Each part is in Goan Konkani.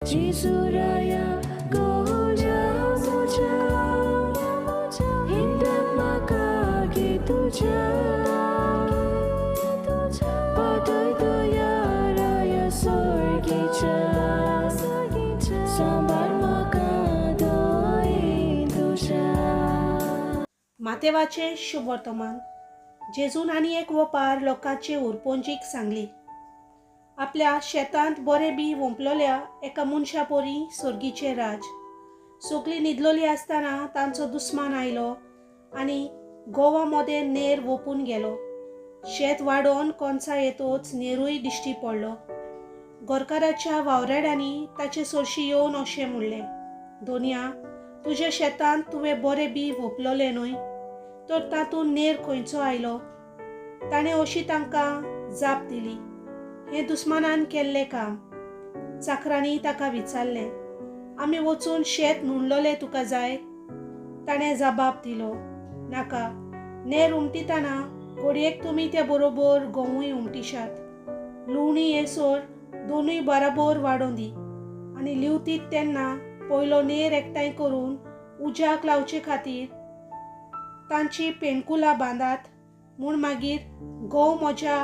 जेजू राया गोज्या म्हज्या हिंदन म्हाका गे तुज्या पाटय तुया राया सोर्गीच्या सांबाळ म्हाका दोयेन तुज्या. मातेवाचें शुभवर्तमान. जेजून आनी एक वोपार लोकांचे उरपोंजीक सांगली. आपल्या शेतांत बरें बी वोंपलोल्या एका मनशा पोरी सोर्गीचें राज. सगळीं न्हिदलोलीं आसतना तांचो दुस्मान आयलो आनी गोवा मोदें नेर वोपून गेलो. शेत वाडोवन कोनसा येतोच नेरूय दिश्टी पडलो. गोरकाराच्या वावराड्यांनी ताचे सरशी येवन अशें म्हणलें, दोनया, तुज्या शेतांत तुवें बरें बी वोपलोलें न्हय, तर तातूंत नेर खंयचो आयलो? ताणें अशी तांकां जाप दिली, हें दुस्मानान केल्लें काम. चाकरांनी ताका विचारलें, आमी वचून शेत नुणलोलें तुका जाय? ताणें जबाब दिलो, नाका, नेर उमटितना घडयेक तुमी त्या बरोबर गंवूय उमटिशात. लुवणी येसर दोनूय बराबर वाडों दी आनी लिवतीत तेन्ना पयलो नेर एकठांय करून उज्याक लावचे खातीर तांची पेणकुलां बांदात, म्हूण मागीर गंव म्हज्या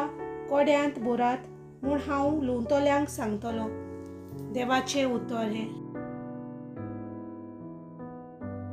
कोड्यांत भरात म्हूण हांव लुवतल्यांक सांगतलो. देवाचें उतर हें.